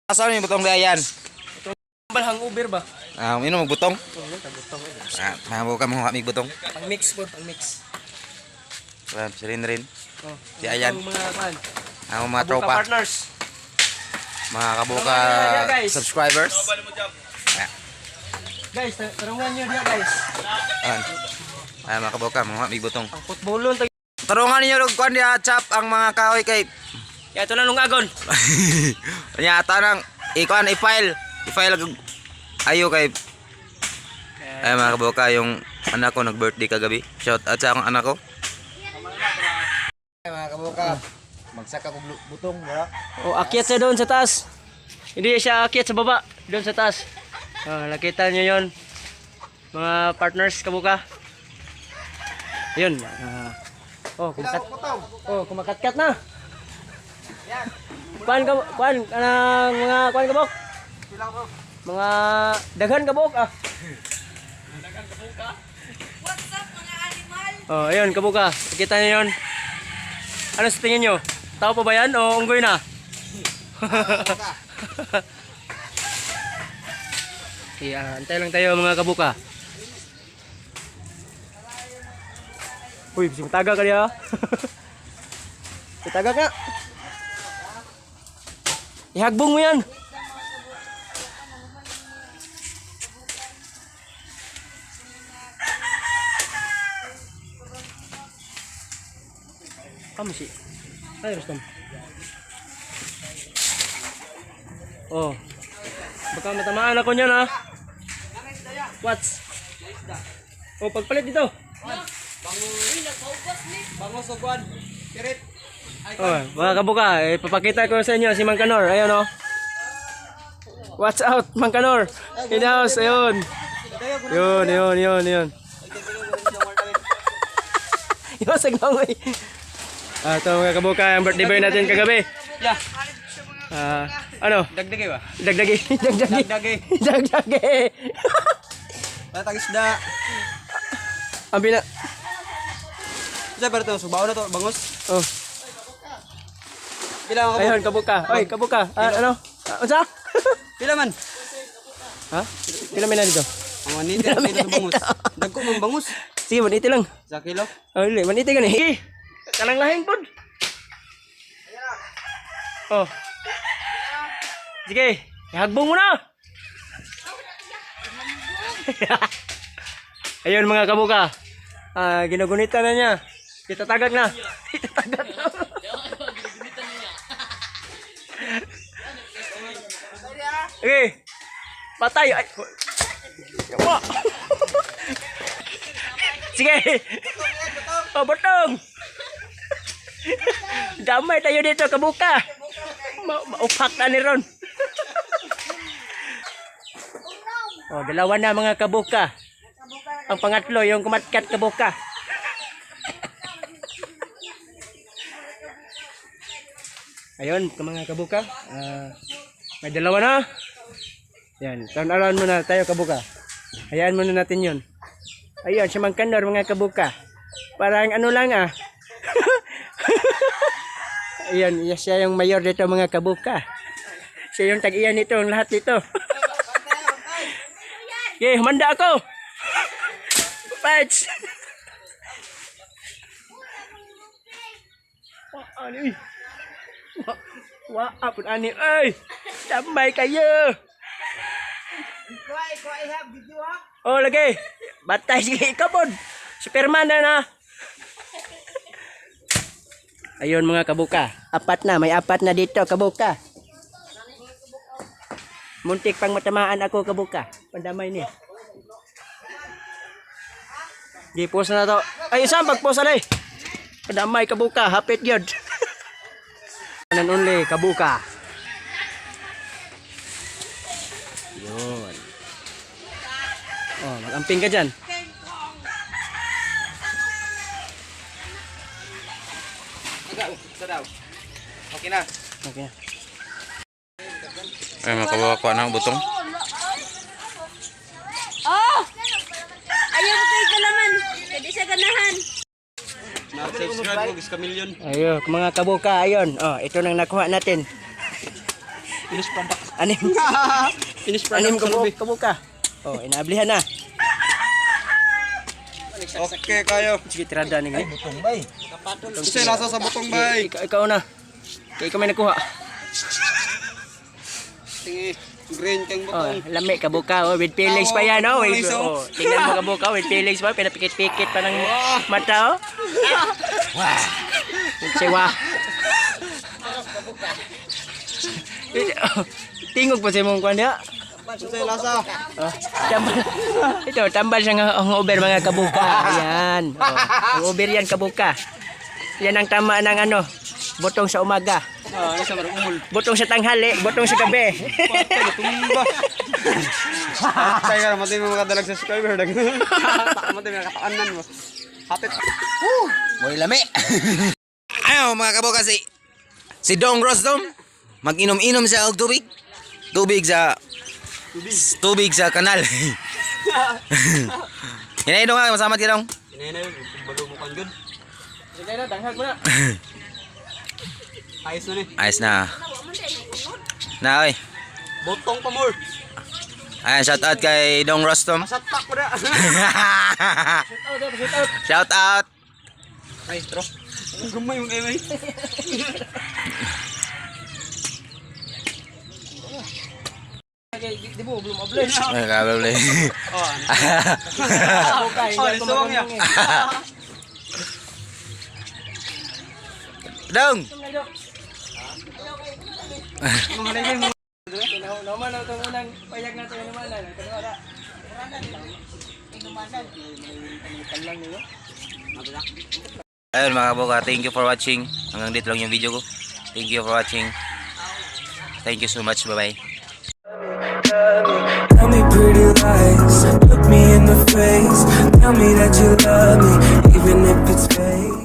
Asa yung butong dayan? Bal hangover ba? Ah, ino magbutong. Ah, mahabaw ka mga kami butong. Pang mix po, pang mix. Ah, si Rin Rin. Oh. Si Ayan. Ang mga kuan. Ang mga Kabuka tropa, partners. mga kabuka Guys. subscribers. Guys, tarungan niyo diya, guys. Ayan. Ay, mga kabuka, mga kami butong. Ang footballon tag. Tarungan ninyo og kuan diha chap ang mga kahoy kay Ya ito na lungagon. nya ata nang ikuan i-file, i-file ayo kay. Ay, mga kabuka, yung anak ko nag-birthday kagabi. Shout out sa akong anak ko. Ay, mga kabuka, magsaka kog butong, wala. Oh, akyat siya doon sa taas. Hindi siya akyat sa baba, doon sa taas. Oh, nakita niyo 'yon. Mga partners, kabuka. Ayun. Oh, kumakat. Oh, kumakatkat na. Kuan ka, kuan kanang mga kuan ka bok. Mga daghan ka bok ah. What's up, mga animal? Oh, ayun, kabuka. Nakita niyo 'yon. Ano sa tingin niyo? Tao pa ba yan o unggoy na? Okay, antay lang tayo, mga kabuka. Uy, bising taga ka niya. Taga ka. Ihagbong mo yan. Kamu sih. Ayo, Rustam. Oh. Baka matamaan ako niyan, ha. What's? Oh, pagpalit dito. Bangos og kuan. Pirit. Oh, mga kabuka, eh, papakita ko sa inyo si Mang Kanor. Ayun, oh. Watch out, Mang Kanor. In the house, ayun. Yun, yun, yun, yun. Yun, signal eh. Ah, ito, mga kabuka, ang birthday boy natin kagabi. Yeah. Ah, ano? Dagdagay ba? Dagdagi, dagdagi. Dagdagi. Dagdagi. Patag isda. Ang pina... Sa pero to subaw na to, bangos. Oh, Pila mga ayun, kabuka. Oy, kabuka. Ah, ano? Ah, unsa? Pila man? Ha? Pila may na dito? Ang 180 ang kilo sa bangus. Dagko man bangus. Sige, 180 lang. Sa kilo. Oh, dili, 180 gani. Eh, kanang lahing pod. Oh. Sige, ihagbong mo na. Ayun, mga kabuka. Ah, ginugunita na niya. Itatagak na. Itatagak na. Okay. Patay. Ay. Yawa. Sige. Oh, botong. Damay tayo dito, kabuka. Maupak na ni Ron. Oh, dalawa na, mga kabuka. Ang pangatlo, yung kumatkat, kabuka. Ayun, mga kabuka. Ah, may dalawa na. Yan, turn around muna tayo, kabuka. Hayaan muna natin yun. Ayun, si Mang Kanor, mga kabuka. Parang ano lang ah. Ayun, yes, siya yung mayor dito, mga kabuka. Siya yung tag-iya nito, ang lahat dito. Okay, humanda ako. Patch! Wa ani. Wa wa apun ani ay. Damay kayo. Oh, lagi. Batay sige ikaw pod. Superman na na. Ayun, mga kabuka. Apat na, may apat na dito, kabuka. Muntik pang matamaan ako, kabuka. Pandamay niya. Di post na to. Ay, isang pagpost na eh. Pandamay, kabuka, hapit yun. One and only, kabuka. Yun. Oh, mag-amping ka dyan. Sa daw. Okay na. Okay na. Ay, mga kabuka, kuha na ang butong. Oh! Ayaw mo kayo kalaman. Kaya siya ganahan. Na-subscribe ko, guys, kamilyon. Ayun, mga kabuka, ayun. Oh, ito nang nakuha natin. Finish product. Anim. Finish product. Anim kabuka. Oh, inaablihan na. Okay kayo. Sige, tirada ni. Butong bay. Kasi lasa sa butong bay. Ikaw na. Kay ikaw may nakuha. Sige, green kang Oh, butong. lami kabuka oh, with feelings pa yan oh. With, Feelings, oh, tingnan mo kabuka with feelings pa, pinapikit-pikit pa ng mata oh. Wah. Siwa. Tingog pa sa imong kwan diha. Kasi lasa. Oh, tambal. Ito, tambal siya nga ang over, mga kabuka. Ayan. Oh, ang over yan, kabuka. Yan ang tama ng ano, butong sa umaga. Ah, ano sa marumul. Butong sa tanghali, butong sa gabi. Tumba. Kaya ka naman mo makadalag subscriber. Taka mo tayo nakataanan mo. Hapit. Moy lami. Ayo mga kabuka, si Dong Rosdom mag-inom-inom siya og tubig. Tubig sa kanal. Hinay dong nga masamat ka dong. Inay na, balo mo kan gud. Sige na, tanghag mo na. Ayos na ni. Ayos na. Na oy. Butong pa more. Ayan, shout out kay Dong Rostom. Masatak ko na. Shout out, Shout shout out. out. Ay, tro. Gumay mo kayo. Di mo, belum oblay. Ay, kabable. Oh, ano? Kabuka, hindi Oh, ako lisuwang niya. marunong eh. Dong. Mga lagay mo. Naman na itong unang payag na ito inumanan. Kano ara? Ayun mga kabuka, thank you for watching. Hanggang dito lang yung video ko. Thank you for watching. Thank you so much. Bye-bye. Tell me pretty lies, look me in the face. Tell me that you love me, even if it's fake.